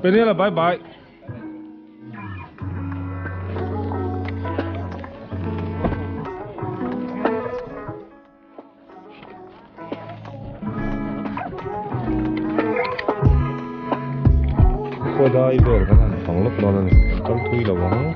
Peniel bye bye. Khawdai vel kan han fang lawk dawn a ni kal thui lo ang.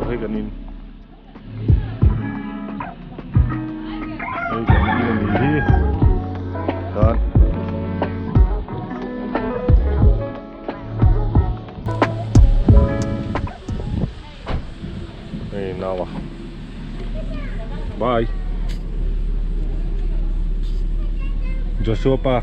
Hei kan in hei kan in a nih hi chuan hei nau a bye Joshua pa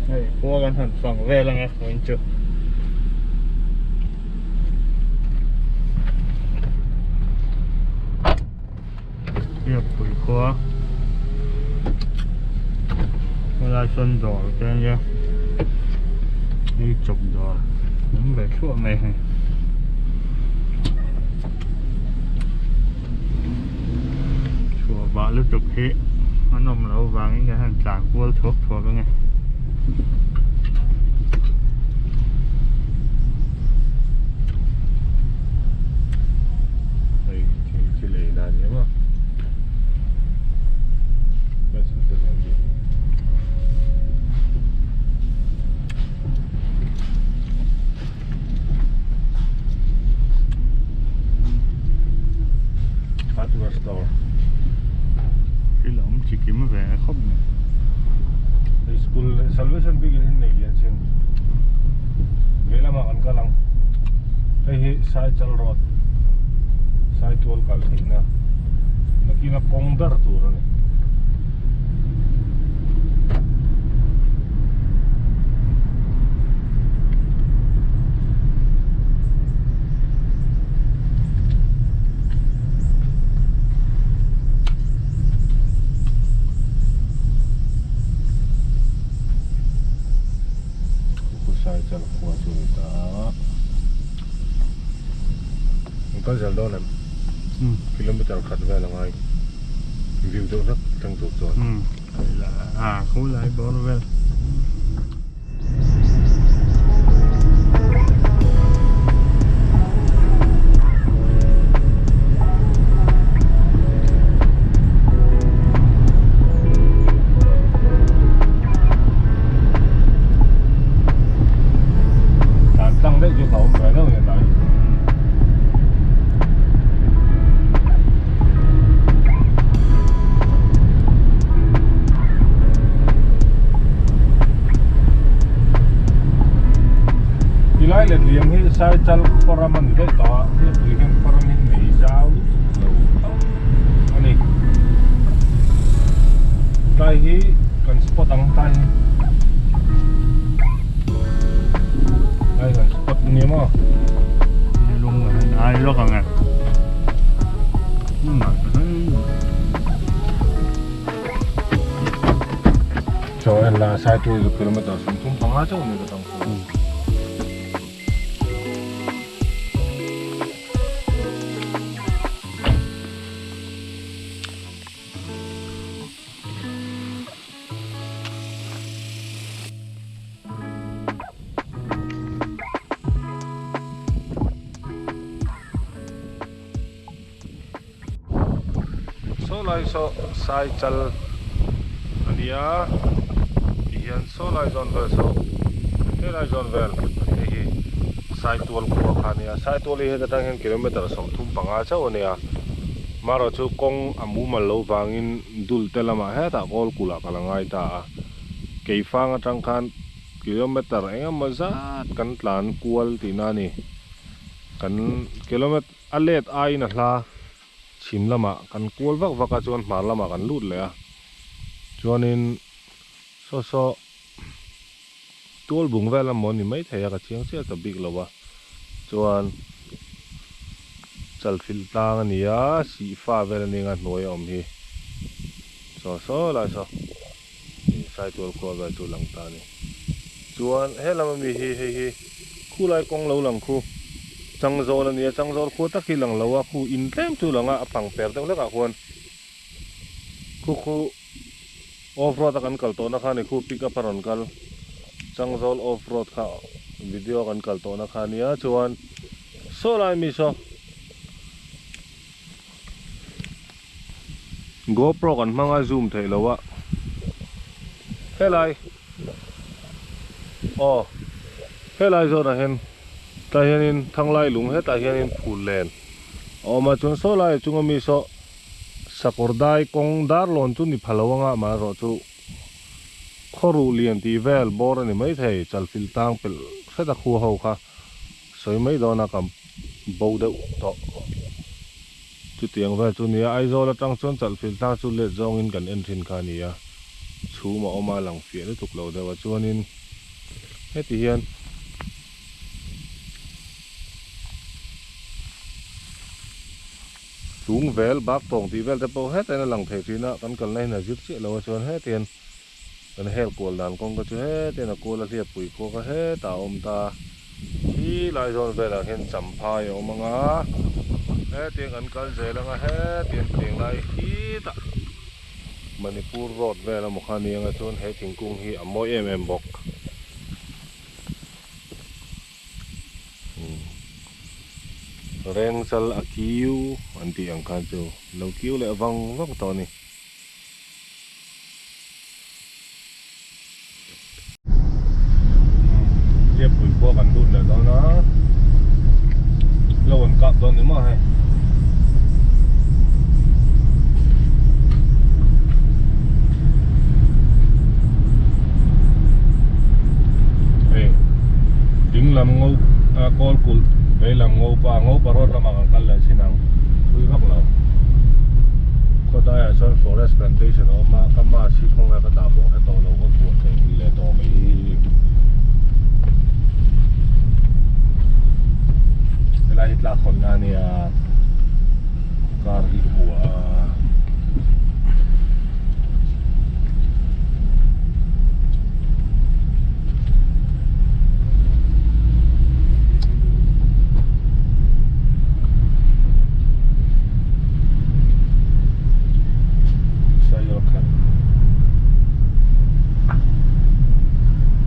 hei khua kan han fang vel anga vawiin chu. Biakpui khua helai sawn dawr te a nia ei chawp dawr awm ve thluah mai hei chhuah vah lutuk hi a nawm loh avangin kan han tlan kual thuak thuak ange. Hei thing thil ei na ania maw Hardware store Thil a awm chi kim ve khawp mai. Hei school Salvation bik in hi nei lian chin lehlamah kan kal ang hei hi Saichal road Saitual kal theihna nakina kawng ber tur a ni. Khawsai chal khua chu ni ta a an kal zel dawn em kilometer khat vel a ngai view deuh hlek thleng tur chuan. A khulai bawr vel. Dan tlang daih chu ka awm ve deuh nia. Tilai let liam hi Saichal khaw ram a ni daih tawh a, hei hian khaw ram hi nei zau lutuk lo a ni. Tlai hi kan spot ang tlai hi. Tlai kan spot a ni maw? Lung a han ai lawk ang e. Chaw en la sai tu zu kilometer 35 chauh ni ka tang fu. Saw lai saw sai chal a nia tihian saw lai zawn vel saw helai zawn vel hei hi Saitual khua kha a nia Saitual hi heta tang hian kilometer 35 chauh a nia marawh chu kawng a mumal lo vangin dul te lamah hetah kawl kulh ah ka la ngai ta a keifang atang khan kilometer eng emaw zat kan tlan kual tihna a ni kan kilometer. A let aiin a hla chhim lamah kan kual vak vak a chuan hmar lamah kan lut leh a chuanin saw saw tual bung vel emaw ni maithei a ka chiang chiah ta bik lo a chuan chalfilh tlang a ni a sihfa vel a nia hnuai a awm hi saw saw lai saw ih saitual khua vel chu lang ta a ni chuan helam ami hi hei hi khulai kawng lo lang khu. Changzawl a nia Changzawl khua tak hi lang lo a khu in tlem chu lang a a pang per deuh hlek ah khuan khu khu off road a kan kal tawh na kha a ni khu pick up a rawn kal Changzawl off road kha video a kan kal tawh na kha a nia chuan saw lai mi saw GoPro kan hmang a zoom theih loh a helai aw helai zawnah hian tlai hianin thanglai lung hetah hianin phul len a awm a chuan saw laiah chunga mi saw sakawr dai kawng dar lawn chu ni pha lo anga amaherawh chu khawruh lian tih vel bawr a ni maithei chalfilh tang pelh hret a khua ho kha sawi mai dawn a ka bo deuh tawh. Chutiang vel chu nia, Aizawl atang chuan chalhfilh tlang chu let zawngin kan en thin kha a ni a, chhum a awm a, lang fiah lutuk lo deuh a, chuanin heti hian tlung vel, bak tawng tih vel te pawh hetain a lang thei thin a, kan kalna hian a zir chiah lo a, chuan heti hian kan hel kual dan kawng ka chu hetin a kual a hliappui khua kha hetah a awm ta. Khi lai zawn velah hian champhai a awm ang a, hetiang kan kal zel ang a, hetiang tiang lai khitah Manipur road vel emaw kha nia ang a chuan he thingkung hi a mawi em em bawk. Rengchal a kiu an tih ang khan chu lo kiu leh vang vang tawh a ni. Hliappui khua kan lut leh dawn a, lo an kap dawn ni maw hei. Hei ding lam ngo kawl kulh vei lam ngo pa ngo pa road lamah kan kal leh chin ang thui vak lo. Khawdaiah chuan forest plantation a awm a, ka mask hi khawnge ka dah pawh hre tawh lo ka kuah thei ngil leh tawh mai hi. Helai hi tlak hawnna a nia, car hi kua a.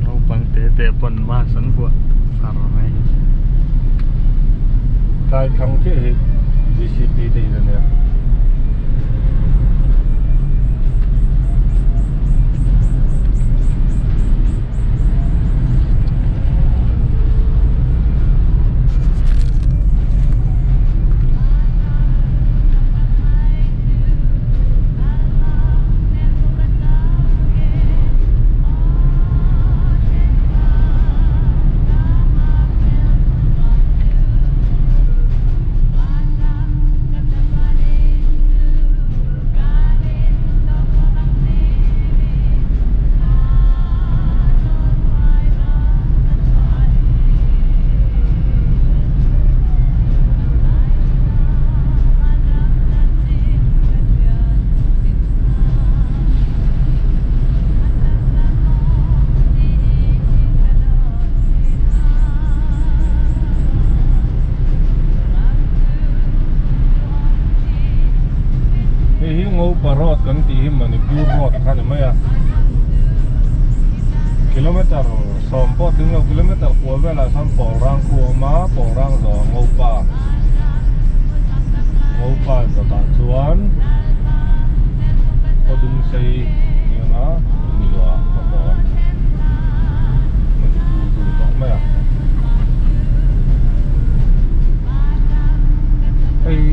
Naupang te te pawn mask an vuah far mai. Tlai thlang chiah hi GCP te in ania. Hei hi Ngopa road kan tih hi Manipur road kha ni mai a kilometer sawm pawh tling lo kilometer kual velah sawn Pawlrang khu a awm a Pawlrang zawh Ngopa Ngopa zawtah chuan Khawdung sei ni ang a chumi zawhah khawhawh Manipur chu ni tawh mai a hei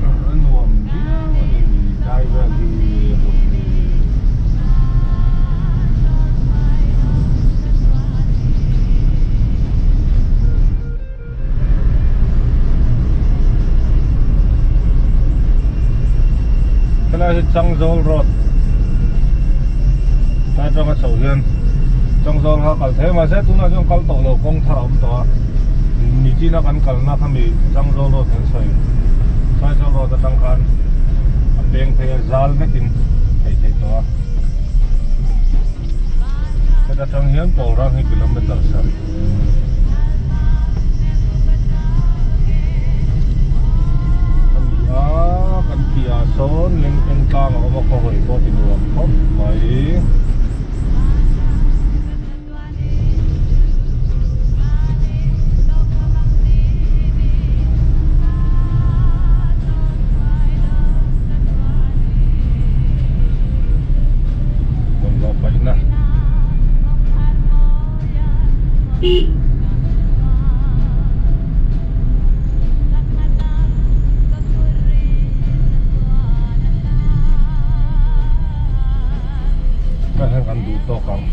a nuam viau a ni tlai vel hi hun hi. Helai hi Changzawl road tlai atanga chho hian Changzawl kha kal thei a mahse tunah chuan kal tawh lo kawng thar a awm tawh a nichina kan kalna khami Changzawl road kan sawi Changzawl road atang khan a peng phei a zal vekin theih theih tawh a heta tang hian Pawlrang hi kilometer sarih. tawk ang.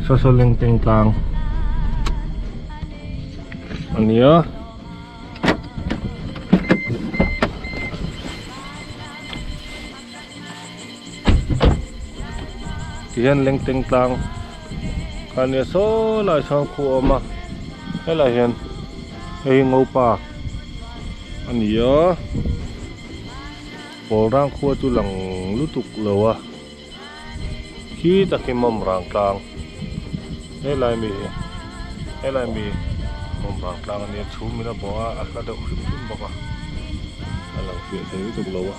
Saw saw Lengteng tlang a nia. Tihian Lengteng tlang kha nia saw lai sawn khu a awm a helaiah hian hei hi Ngopa a ni a pawl rang khua chu lang lutuk lo a khi tak hi mawm rang tlang helai mi hi helai mi mawm rang tlang a nia chhum in a bawh a a hla deuh hrim hrim bawk a a lang fiah thei lutuk lo a.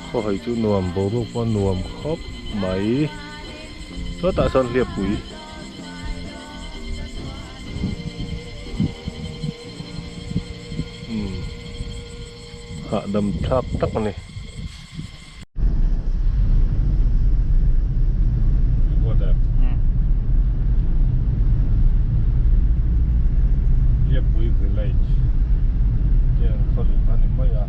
Khawhawi chu nuam boruak pawh a nuam khawp mai sawtah sawn hliappui umm hahdam thlak tak a ni. Hliappui village te an khaw luh kha a ni mai a.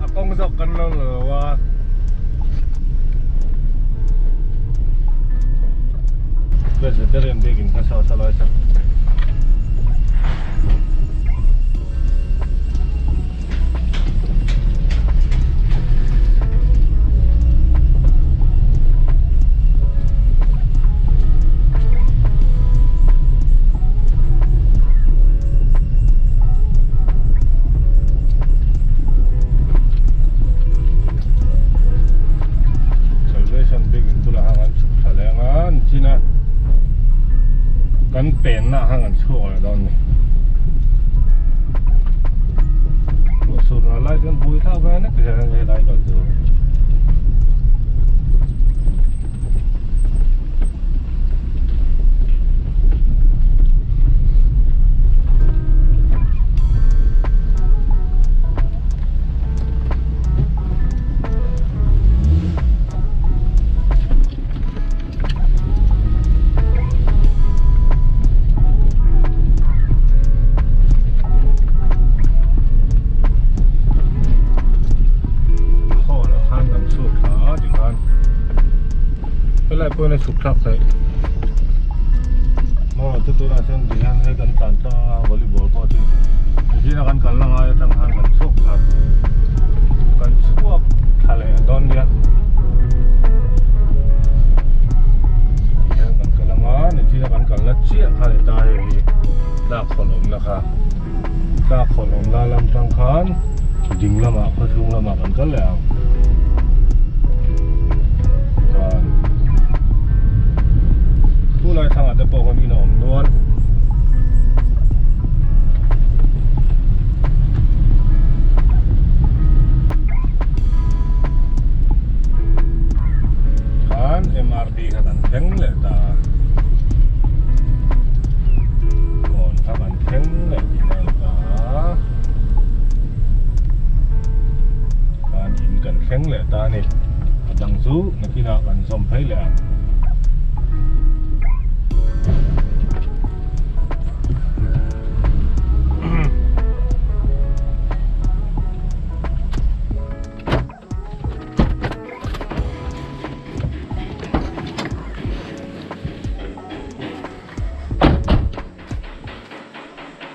A kawng zawk kan lo lo a. Vegetarian bikin kha saw saw lai saw. Salvation bikin bulah hang an chhuk thla leng a an chin a kan penna hang an chhuak leh dawn ni ruah sur na lai chuan bui thlak ve nek hian helai kal chu. Hall ah khan kan chhuak thla a tikhan helai pawhin a chhuk thlak theih maw chu tunah chuan tihian hei kan tlan tlang a volleyball pawh chu zing a kan kalna ngai atang khan kan chhuak thla kan chhuak thla leh dawn nia tihian kan kal anga nichina kan kalna chiah kha ni ta hei hi tlak khawlh awmna kha tlak khawlh awmna lam tang khan ding lamah khawchhung lamah kan kal leh ang chuan chulai thlangah te pawh khawn in a awm nual. Khan M_R_T kha kan thleng leh ta a kawn kha kan thleng leh tih na a ni ta a khan in kan thleng leh ta a ni a dang chu nakinah kan zawm phei leh ang.